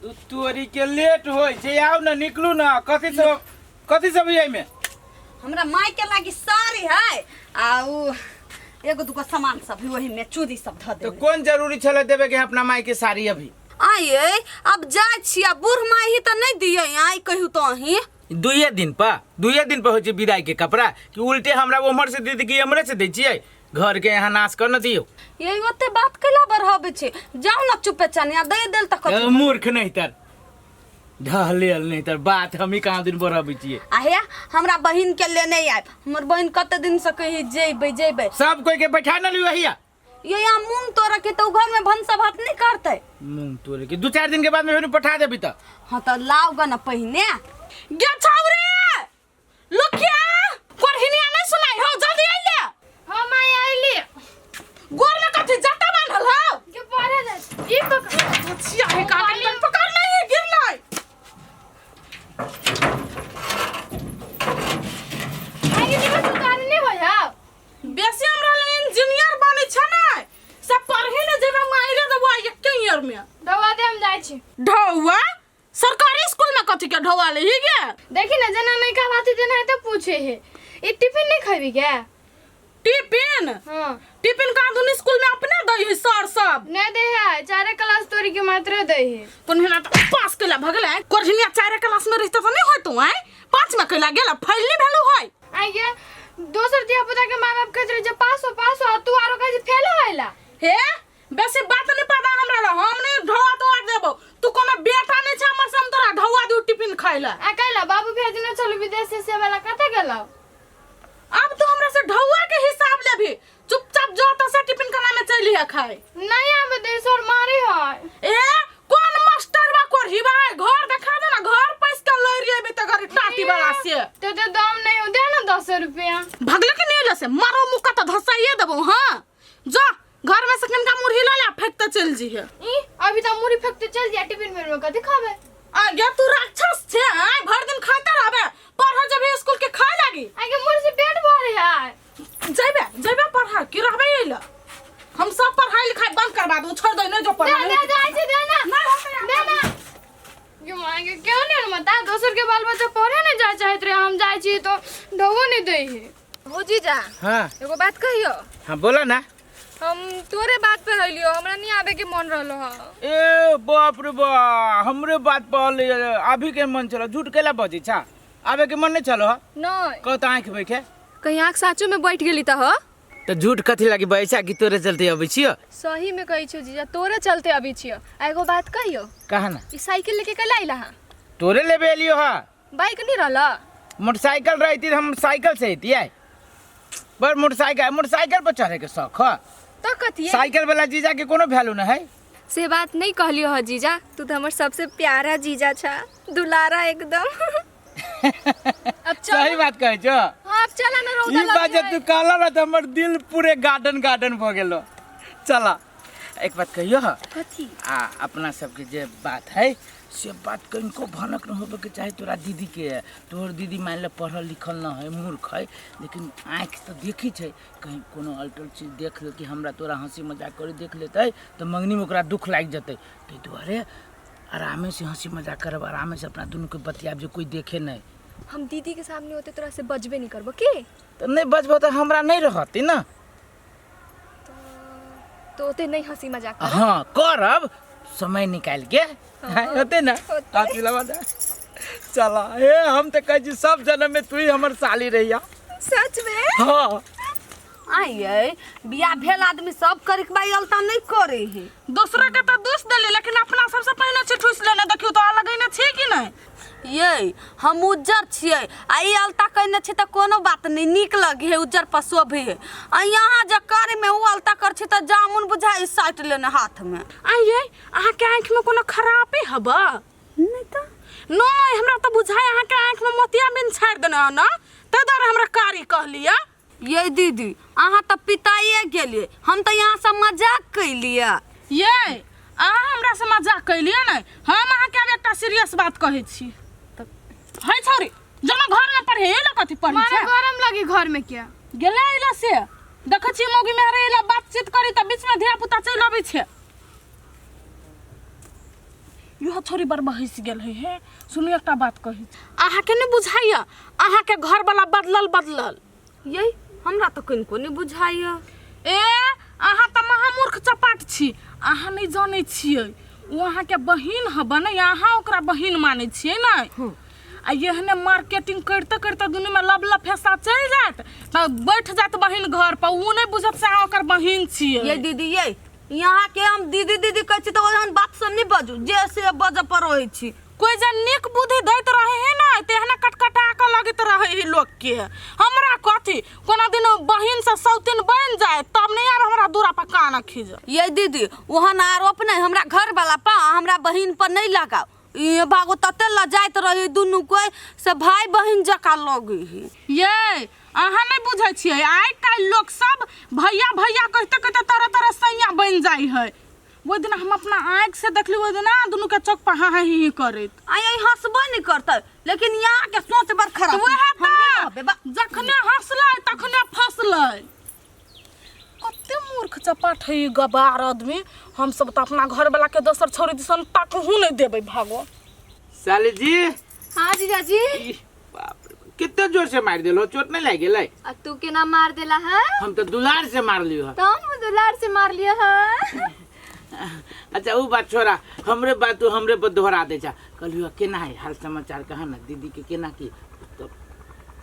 तोरी के लेट होइ छै, आउ ने, निकलू ने। कथी सब है एहिमे? हमरा माय के लागी साड़ी है आ उ एगो दूगो सामान सब है वही में, चूड़ी सब धऽ तो देबै। कोन जरूरी छलै देबे के अपना माय के साड़ी अभी? आइए, अब जाइ छी आ बूढ़ माय ही तऽ नहि दियै, आइ कहियौ तऽ अहीं। दुइये दिन पर होइ छै विदाई के कपड़ा कि उल्टे हमरा उम्हर से दे कि हमरे से दै छियै? घर के यहाँ नाश कर न दियौ। यही ओते बात कैला बढ़ाबै छै? जाउ ने चुपे चानी आ दे देल तऽ कथी? मूर्ख नहीं तर ढहलेल नहीं तर बात हम ही कहाँ दिन बढ़ाबै छियै। आ हे, हमरा बहिन के लेने आयब। हमर बहिन कते दिन से कही जेबै जेबै। सब कोई के बैठा न लियो हिया। ये यहाँ मूंग तोड़ के तो घर में भनसा भात नहीं करते। मूंग तोड़े के 2-4 दिन के बाद में फेर पठा देबी तऽ। हाँ, तो लाओ ग न पहिने। गे छौरी लुखिया, कोरहिनिया नहीं सुनाई हो, जल्दी आइले। हाँ माई, आइली। गोर में कथी जटा बांधल हो? के पढ़े जाय ई पकड़। छिया हे का के पकड़ नहीं है, गिर नहीं। आगे दिवस उतारे नहीं हो जाओ। बेसी हमरा ले इंजीनियर बने छै ने सब, पढ़े ने जेबे माइरे देबो आई एक ईयर में। दवा दे, हम जाय छी। ढौआ? सरकारी स्कूल में कथी के ढौआ ले ही गे? देखी ना, जेना नहीं का बात जेना है तो पूछे है, ई टिफिन नहीं खाबी क्या? टिफिन? हाँ। टिफिन का दुन स्कूल में अपने दै है सर सब। नहीं दे है, चारे क्लास तोरी के मात्र दे है। कोन्हिना तो पास कैला भगले कोरहिनिया, चारे क्लास में रहिते तो नहीं होय तू आय, पाँच में कैला गेला, फैल नहीं भेलु होय। आगे दोसर धिया पुता के माय बाप कहत रहे जे पास हो, पास हो, आ तू आरो कहे जे फेल होइला। हे, बेसी बात नहीं पता हमरा ला, हम नहीं ढौआ तोआ देबो। तू कोनो बेटा नहीं छै हमर से हम तोरा ढौआ दियो टिफिन खाइला। आ कैला बाबू भेजने छलु विदेश से, से वाला कतऽ गेलौ? अब तू हमरा से ढौआ के हिसाब लेबी? चुपचाप जो तो से टिफिन खाना में चली है खाए। नहीं आबे दे सर, मारे है। ए, कौन मास्टर बा कोरही बा? घर देखा दे ना, घर पैस के लड़ रही त गरी टाटी वाला से। तो दाम नहीं हो, दे ना 10 रुपया। भगले के नहीं से मारो मुक्का तो धसाइए देबो। हां, जो घर में से कनका मुरही ला ले, फेंकते चल जी है। ई अभी तो मुरी फेंकते चल जा, टिफिन में कथी खाबे? आगे तू राक्षस छे, आय भर दिन खाते रहबे, पढ़ जबे स्कूल के खाए लागी। आगे मुरी से पेट भरे है। जइबे जइबे पढ़ा कि रहबे अइला? हम सब पढ़ाई लिखाई बंद करवा दू, छोड़ दे नहीं जो दे। पढ़ाई। दे, जाय छी, दे ना। नहीं होतै। दे ना। क्यों आगे क्यों नहीं मता दोसर के बाल बच्चा पढ़े नहीं जाय चाहत रहे, हम जाय छी तो ढोबो नहीं दे है। हो जीजा। हाँ। एगो बात कहियो? हाँ, बोला ना। हम तोरे बात पर रहलियो, हमरा नहीं आबे के मन रहलो ह। ए बाप रे बा, हमरे बात पर अभी के मन चलो? झूठ केला बजै छा? आबे के मन नहीं चलो ह? नहीं। कह त आँख बैठे। कहीं आँख साचो में बैठ गेली त ह। तऽ झूठ कथी लागी बैसा कि तोरे चलते अबै छियो? सही में कहै छियो जीजा, तोरे चलते अबै छियो। आ एगो बात कहियो? कहा ना। ई साइकिल लेके कल आइला हा? तोरे लेबे एलियो हा। बाइक नहीं रहल? मोटरसाइकिल रहती त हम साइकिल से अइतियै, पर मोटरसाइकिल मोटरसाइकिल पर चढ़े के शौक ह। तो कथी? साइकिल वाला जीजा के कोनो वैल्यू न है। से बात नहीं कहलियो ह जीजा, तू तो हमर सबसे प्यारा जीजा छा, दुलारा एकदम। अब चल। सही बात कहै छो। हाँ, अब चला ना, रौदा ई बात लग जे तू कहला ना त हमर दिल पूरे गार्डन गार्डन भ गेलो। चला, एक बात कहियो ह? कथी? आ अपना सबके जे बात है से बात कनिको भनक न होबे के चाही तोरा दीदी के। तोहर दीदी मान ले पढ़ल लिखल न है, मूर्ख है, लेकिन आँखि तऽ देखी छै। कहीं कोनो अल्टल चीज देख ले कि हमरा तोरा हंसी मजाक करे देख लेतै तऽ मंगनीमे ओकरा दुख लागि जेतै। ताहि दुआरे आरामे से हंसी मजाक करब, आरामे से अपना दुनूके बतियाब जे कोइ देखे नहि। हम दीदी के सामने होते तोरा से बजबे नहीं करबो के। तऽ नहि बजबो तऽ हमरा नहि रहतै ने। तो ओते नहीं हंसी मजाक करब? हाँ, करब समय निकालि के। हाँ, होतै ने? होतै। हाथ मिलाबऽ दे। चला हे, हम तऽ कहै छी सब जन्म में तू ही हमर साली रहिया। सच में? हाँ। आइए, बियाह भेल आदमी सब करे के बाई अलता नहीं करे है। दूसरा के तो दोष देली, लेकिन अपना सबसे पहिने छै ठुस लेने। देखियो तो अलग ने छै कि नहीं? ये हम उज्जर छियै आ ई अलता कहने छी तऽ कोनो बात नहीं, नीक लगे है, उज्जर पर शोभे है। आ यहाँ जे करे में उ अलता कर छी तऽ जामुन बुझाइ साटि लेने हाथ में। आइए, अहाँके आँखिमे कोनो खराबी हबा? नहीं तऽ। नहीं, हमरा तऽ बुझाइ अहाँके आँखिमे मोतियाबिंद छाड़ि देने हँ ने, ताहि दुआरे हमरा कारी कहलियै। ये दीदी, अहाँ तऽ पिताइए गेलियै, हम तऽ यहाँ से मजाक कैलियै। ये अहाँ हमरा से मजाक कैलियै ने? हम अहाँके आब एकटा सीरियस बात कहै छी। है छौरी, जमा घरमे पढ़े एला, कथी पढ़ै मारे छै? गरम लगी घर में क्या। गेलै एला से देखै छियै मौगी मेहरे एला बातचीत करी तऽ बीचमे धिया पुता चलि अबै छै। इहो छोरी बड़ बहसि गेल है हे। सुनू एकटा बात कहै छी, अहाँके नहि बुझाइया अहाँके घरवला बदलल बदलल? ये हमरा तऽ कनिको नहि बुझाइया। ए अहाँ तऽ महामूर्ख चपाट छी, अहाँ नहि जानै छियै ओ अहाँके बहिन हबे ने, अहाँ ओकरा बहिन मानै छियै ने। आ एहने मार्केटिंग करिते करिते दुनूमे लब लफेसा चलि जायत तऽ बैठ जायत बहिन घर पर, ओ नहि बुझत से अहाँ ओकर बहिन छियै। ये दीदी ये यहाँ के हम दीदी दीदी कहै छी तऽ ओहन बात सब नहि बजू जे से बजऽ पर रहै छी। कोइ जे नीक बुद्धि दैत रहे है ना तेहने कटकटा कऽ लगैत रहे है लोकके। हमरा कथी कोनो दिन बहिन से सौतीन बनि जाए तब नहीं आब हमरा दूरा पर कान खींच। ये दीदी ओहन आरोप नहीं हमरा घर वाला पर हमरा बहिन पर नहीं लगाओ। ये भागो तते लजाइत रही दुनू कोई से भाई बहिन जकाँ लगे है। ये अहाँ नहीं बुझै छियै आइ काल्हि लोक सब भैया भैया कहते कहते तरह तरह सैया बनि जाइ है। ओहि दिन हम अपना आँखि से देखली ओहि दिना दुनू के चौक पर हा हा ही ही करैत। आ ये हंसबो नहीं करतै लेकिन यहाँ के सोच बड़ खराब। वएह हम नहीं तऽ रहबै बा। जखने हंसलै तखने फंसलै। कते मूर्ख चपाट है ई गबार आदमी। हम सब तऽ अपना घर वाला के दोसर छौड़ी दिसन ताकहु नहीं देबै भागो। साली जी। हाँ जीजाजी। ई, बाप रे, कितना जोर से मार देलो, चोट नहीं लाग गेलै? आ तू केना मार देला है? हम तो दुलार से मार लियो है। तुम दुलार से मार लियो है। अच्छा वो बात छोड़ा, हमरे बात तू हमरे पर दोहरा दे जा। कहलियो केना है हाल समाचार कहा ना दीदी के केना की तो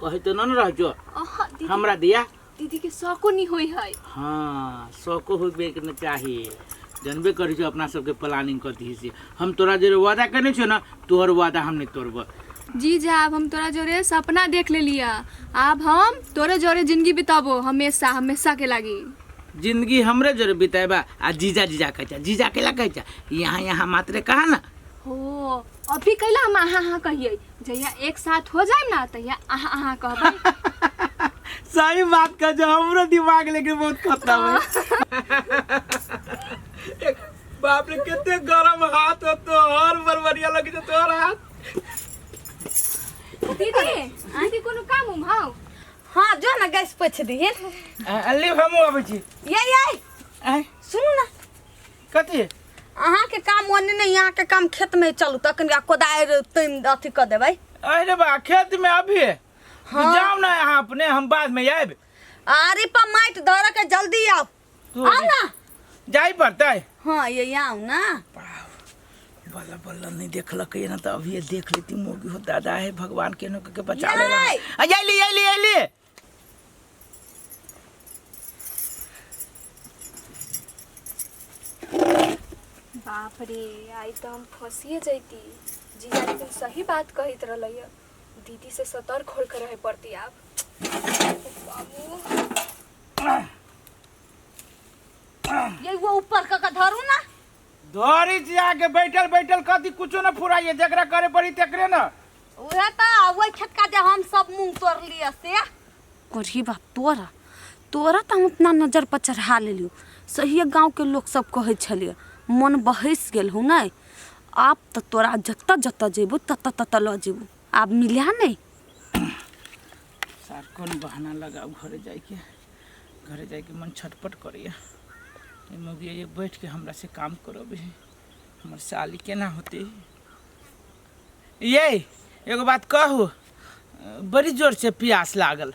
कहे तो न रह जो। अहाँ, दीदी, हमरा दिया दीदी के शौको नहीं होई है। हाँ शौको होबे के न चाहिए, जानबे करी छो अपना सबके प्लानिंग कथी से। हम तोरा जे वादा करने छो ना तोहर वादा हम नहीं तोड़ब। जी जा अब हम तोरा जोरे सपना देख ले लिया, अब हम तोरे जोरे जिंदगी बिताबो हमेशा हमेशा के लागी। जिंदगी हमरे जोरे बिताएबा आ जीजा जीजा कहै छा, जीजा केला कहै छा, यहाँ यहाँ मात्रे कहा ना। हो अभी कैला हम अहाँ अहाँ कहिए, जहिया एक साथ हो जाए ना तहिया अहाँ अहाँ कहबै। सही बात कह जो हमरो दिमाग लेकिन बहुत खतम है। बाप रे कितने गरम हाथ हो तोहर, बड़ बढ़िया लगे छौ तोहर हाथ। दीदी दीदी कोनो काम उम हौ? हाँ जो ना गैस पोछ दिहे। अल्ली हमहूँ अबै छी। ये ये आँय? सुनू ना। कथी? अहाँ के काम ओने नहीं, यहाँ के काम खेत में चलू तखन कोदारि तैम अथी कऽ देबै। अरे बा खेत में अभी? हाँ। जाओ ना यहाँ अपने, हम बाद में आएब। आरी पर माटि धर के जल्दी आओ। तू आओ ना। जाई पड़तै? हाँ ये आओ ना। बल्ला बल्ला नहीं देखलक ना तो अभी ये देख लेती मोगी हो दादा है भगवान के नो के बचा ले। ये। आइली आइली आइली। बाप रे आई तो हम फंसिए जैती। जीजा लेकिन सही बात कहत रहलै, दीदी से सतर्क होकर रहे पड़ती आप। बाबू ये वो ऊपर का धरू ना। धरी जाके बैठल बैठल कथी कुछो न फुराइए, जकरा करे पड़ी तेकरे न। उहे त वही खेतका जे हम सब मूंग तोड़ लिए से। करही बाप तोरा तोरा त हम अपना नजर पर चढ़ा लेलियो। सही गांव के लोग सब कहै छलिए मन बहस गेल हूँ नहीं। आप त तोरा जत्ता जत्ता जेबू तत्ता तत्ता ल जेबू, आब मिलिया नहीं। सार कौन बहाना लगाओ घरे जाके, घरे जाके मन छटपट करैया। मोगिया ये बैठ के हमरा से काम करबे, हमर साली केना होते। ये एगो बात कहू, बड़ी जोर से प्यास लागल।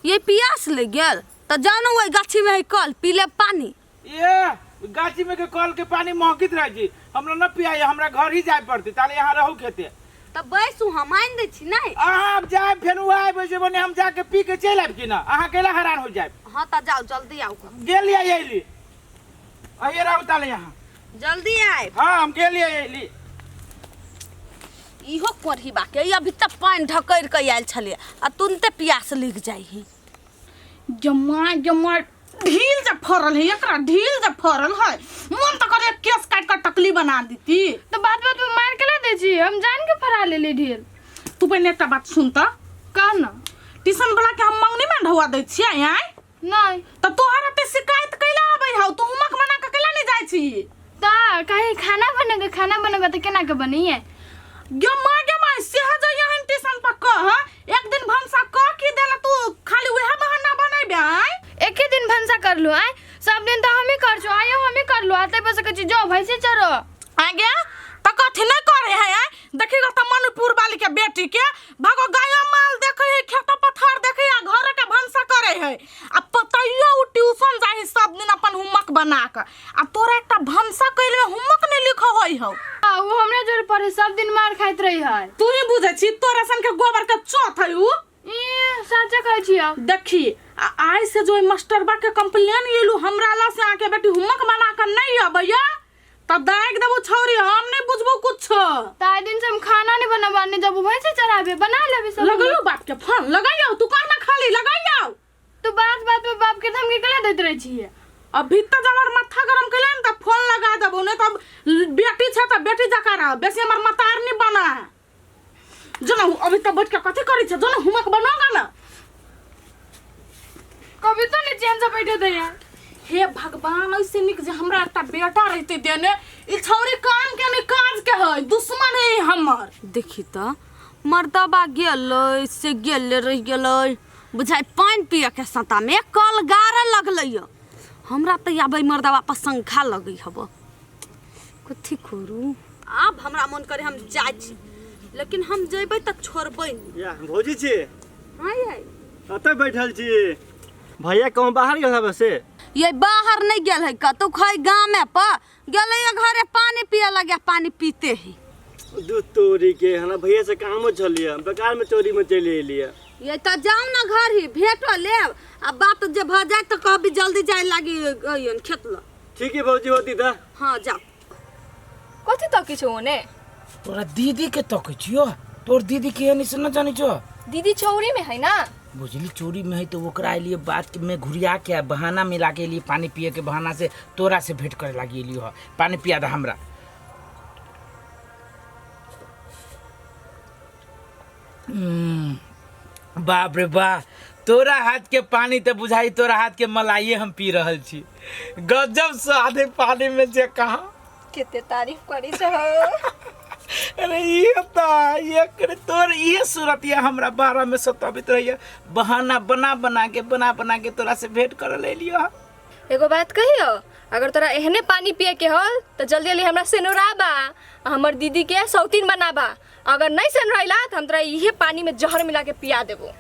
ये प्यास लग गेल त जाओ ना वही गाछी में है कल पी ले पानी। ये गाछी में के कल के पानी महकित रहे जी, हमरा न पियाई, हमरा घर ही जाए पड़ते, ताले यहाँ रहू खेते। त बैसू हम आनि दै छी नहीं। अहाँ अब जाए फेर उ आबि जे बने हम जाके पी के चलि आबि कि ना, अहाँ केला हैरान हो जाए। हाँ त जाओ जल्दी आओ। गेलियै अयली, अहिए रहू ताले यहाँ। जल्दी आए। हाँ हम गेलियै अयली। इहो करही बाके अभी तक पानि ढकरि के आयल छलियै आ तुरंते प्यास लग जाइ है। जमा जमा ढील जे फरल है, एकरा ढील जे फरल है, मन त करे केस काट के टकली बना दीती। तो बात बात में मार के ला दे छी, हम जान के फरा लेली ढील। तू पहले एकटा बात सुन त। कह ना। ट्यूशन वाला के हम मंगनी में ढौआ दै छियै आय? नहीं। त तोहर एते शिकायत कैला आबै हौ, तू हुमक बना के कैला नहीं जाइ छी? त कहीं खाना बनेगा, खाना बनेगा त केना के बनैये? गे माँ गे माँ, सेह जे एहन ट्यूशन पर कह, एक दिन भनसा कह की देला तू खाली वएह बहाना बनेबे आय? एके दिन भनसा करलू आय, सब दिन त हमी करछो, आयो हमी करलू, आ तै पर से कहै छी जो भैंसी चरो। आगे तकर अथी नहीं करे है आय? देखी गो त मणिपुर वाली के बेटी के भागो गायो माल देखे है खेत पथार देखे आ घर के भनसा करे है आ पतैयो उ ट्यूशन जाही सब दिन अपन होमवर्क बना के आ तोरा एकटा भनसा कैले में होमवर्क नहीं लिखो होई हौ आ, वो हमरा जोर पढ़े सब दिन मार खाइत रही है तू ही बुझे छी तोरा सन के गोबर के चोथ है उ ई सच्चे कहै छियै देखी आ आइ से जो मास्टरबा के कंप्लेन एलू हमरा ला से आके बेटी होमवर्क बना के नहीं अबैया तब दाग देबो छौरी हम नहीं बुझबो कुछ त आइ दिन से हम खाना नहीं बनाबा नहीं जब भैंसे चराबे बना लेबे सब लगैयो बाप के फोन लगैयो तू कहना खाली लगैयो तू बात बात में बाप के धमकी कला दैत रहे छियै अभी तक जब हमर माथा गरम कैले ने त फोन लगा देबो नहीं तब बेटी छै त बेटी जका रह बेसी हमर मतार नहीं बना जो ना अभी तक बैठ के कथी करै छै जो ना हुमक बनोगा ना कभी तो नहीं चैन से बैठे थे यार हे भगवान ऐसे निक जे हमरा एकटा बेटा रहते देने ई छौरी काम के नहीं काज के है दुश्मन है ई हमर देखी तऽ मर्दबा गेलै से गेले रहि गेलै बुझाइ पानि पियके सतामे कल गारऽ लगलै यऽ हमरा तऽ आबै मर्दबा पर शंखा लगै हब कथी करू आब हमरा मन करे हम जाइ छी लेकिन हम जेबै तऽ छोड़बै नहि या भौजी छी हाँ यै कतऽ बैठल छी भैया कहूँ बाहर गेल हबे से ये बाहर नहीं गेल है कतौ खै गामे पर गेलै या घरे पानी पिए लगे पानी पीते ही दूध तोरी के हमरा भैया से कामो छलिए बेकार में चोरी में चलि एलिए ये तो जाओ ना घर ही भेटो लेब आ बात जे भऽ जाए तो कहबी जल्दी जाए लागी अइयन खेत ल ठीक है भौजी होती था हाँ जाओ कथी तकै छौ ओने तोरा दीदी के तकै छियो तोर दीदी के एनी से न जानी छो दीदी चौरी में है ना बुझली चोरी में है तो ओकरा लिए बात में घुरिया के आ बहाना मिला के लिए पानी पिए के बहाना से तोरा से भेंट करे लागी एलियो ह पानी पिया दे हमरा बाप रे बा तोरा हाथ के पानी तो बुझाई तोरा हाथ के मलाइए हम पी रहल छी गजब स्वाद है पानी में जे कहा कते तारीफ करी छौ अरे ये तो ये करे तोर ये सूरत ये हमरा बारह में सताबित रहिए बहाना बना बना के बना बना के तोरा से भेंट कर ले लियो एगो बात कहियो अगर तोरा एहने पानी पिए के हो तो जल्दी जल्दी हमरा सेनुराबा आ हमर दीदी के सौतीन बनाबा अगर नहीं सेनुराइला तो हम तोरा इहे पानी में जहर मिला के पिया देबो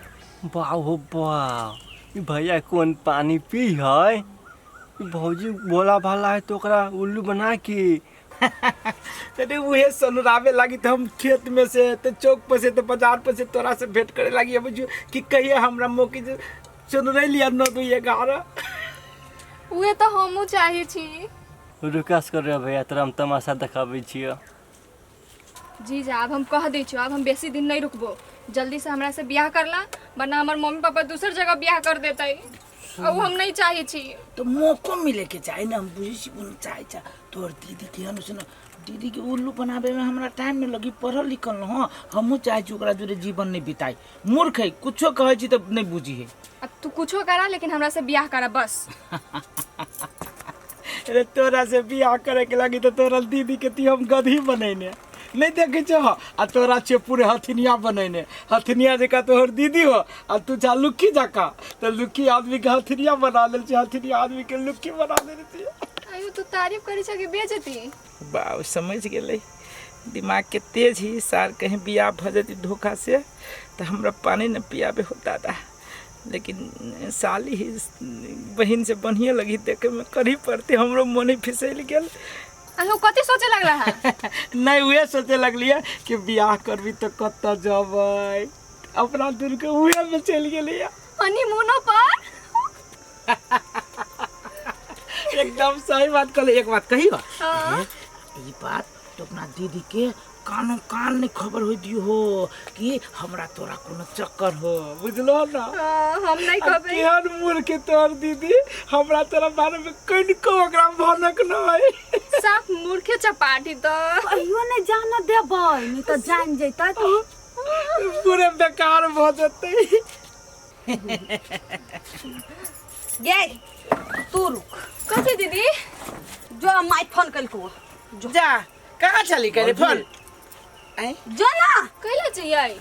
बाह हो बाह ई भैया कोन पानी पी है ई भौजी भोला भाला है तो ओकरा उल्लू बना के अरे उहे सनुरावे लागी तो हम खेत में से तो चौक पर से तो बाजार पर से तोरा से भेंट करे लागी अब बुझू कि कहिए हमरा मौके जे सुनरे लिया 9 2 11 उहे तो हमहूँ चाहे छी रुकास कर रे भैया तोरा हम तमाशा देखाबै छियै जी जा अब हम कह दै छियो अब हम बेसी दिन नहीं रुकबो जल्दी से हमरा से बियाह करला वरना हमर मम्मी पापा दोसर जगह बियाह कर देतै और उ हम नहीं चाहे छी तो मौको मिले के चाही ना हम बुझै छी कोनो चाहे चा तोहर दीदी के हन सुन दीदी के उल्लू बनावे में हमरा टाइम नहीं लगी पढ़ल लिखल न हो हमहूँ चाहे छी ओकरा जोरे जीवन नहीं बिताई मूर्ख है कुछो कहै छी तऽ नहीं बुझी है अब तू कुछो करा लेकिन हमरा से बियाह करा बस अरे तोरा से बियाह करे के लगी तो तोरा दीदी के ती हम गधी बनैने नहीं देखे छो आ तोरा छे पूरे हथिनिया बनैने हथिनिया जका तोहर दीदी हो आ तू जा लुक्की जका तो लुक्की आदमी के हथिनिया बना लेल छी हथिनिया आदमी के लुक्की बना देने छी आयो तू तारीफ करी छ कि बेइज्जती बाप समझ गेलै दिमाग के तेज ही सार कहीं बियाह भऽ जेतै धोखा से तऽ हमरा पानी न पियाबे हो दादा लेकिन साली ही बहिन से बढ़िया लगी देखे में करही पड़ते हमरो मन ही फिसल गेल आयो कथी सोचे लगला है नहीं उहे सोचे लगलियै कि बियाह करबी तऽ कतऽ जबै अपना दूर के उहे में चलि गेलियै हनीमूनो पर एकदम सही बात कहले एक बात कही हाँ। ई बात तो अपना दीदी के कानो कान नहीं खबर हो दियो हो कि हमरा तोरा कोनो चक्कर हो बुझलो ना हाँ, हम नहीं आ कहबे केहन मूर्ख तोहर दीदी हमरा तोरा बारे में कनिको ओकरा भनक न है साफ मूर्खे चपाटी तो कहियो नहीं जान देबै नहीं तऽ जान जैतै तऽ पूरे बेकार भऽ जेतै गे तू रुक कथी दीदी जो my phone कलको जा कहाँ चली करे फोन आँय जो ना कैला चाहिए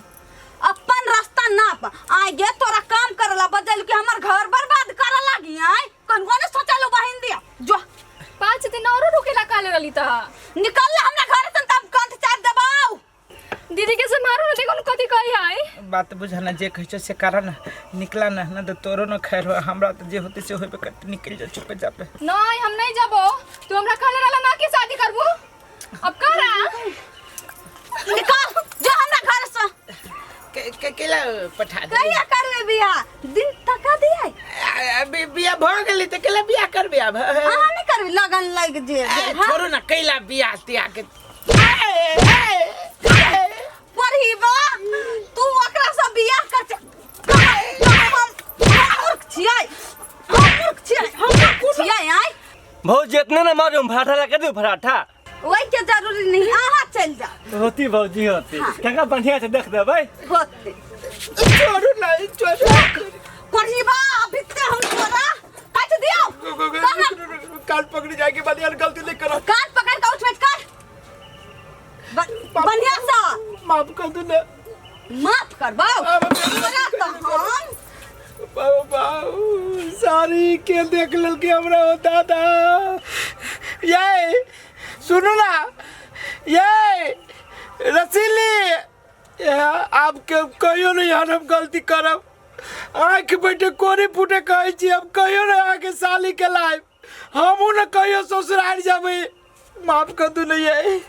अपन रास्ता नाप आय गे तोरा काम करला बदल के हमर घर बर्बाद करे लागी आय कनको ने सोचलो बहिन दिया जो 5 दिन औरो रुकेला काले रहली त निकल ले हमरा घर से तब कंठ शादी है। बात बुझा ना, जे कहै छौ से करा ना, निकला ना, ना तो तोरो ना खैर हो, हमरा तो जे होते से होबे करते, निकल जा चुपे जापे। नहीं हम नहीं जबो, तू हमरा कहले रहला ना कि शादी करबू, अब करा। निकल जो हमरा घर से। के के केला पठा दे। कहिया करबे बियाह? दिन तका दिया। अभी बियाह भ गेलै त केला बियाह करबे आब? अहाँ नहीं करबे, लगन लग जे। ए, हाँ? छोड़ू ना कैला बियाह तियाह के। पढ़ी बा तू ओकरा से बियाह कर। हम मूर्ख छियै, हम मूर्ख छियै, हम मूर्ख छियै आइ। भौजी इतना ना मारू, पराठा ला के दू पराठा। ओहि के जरूरी नहीं, अहाँ चलि जाओ। होती भौजी होती, काका बढ़िया से देख देबै। होते। छोड़ू ना, छोड़ू। पढ़ी बा अभी ते हम तोरा काट दियो। कान पकड़ी जाए के बाद यार गलती नहीं करो। कान पकड़ के उठ बैठ कर बढ़िया सा। माफ कर दू ना। माफ करबौ तोरा तो हम। बाबू बाबू सारी के देख लेलके हमरा हो दादा। ये सुनू ना, ये रसीली, आपके कहियो नहीं यार हम गलती करब। आँख बैठे कोरी फूटे कहै छी, हम कहियो नहीं अहाँके साली के लाइब, हमहूँ ने कहियो ससुराल जेबै। माफ कर दू नहीं ये।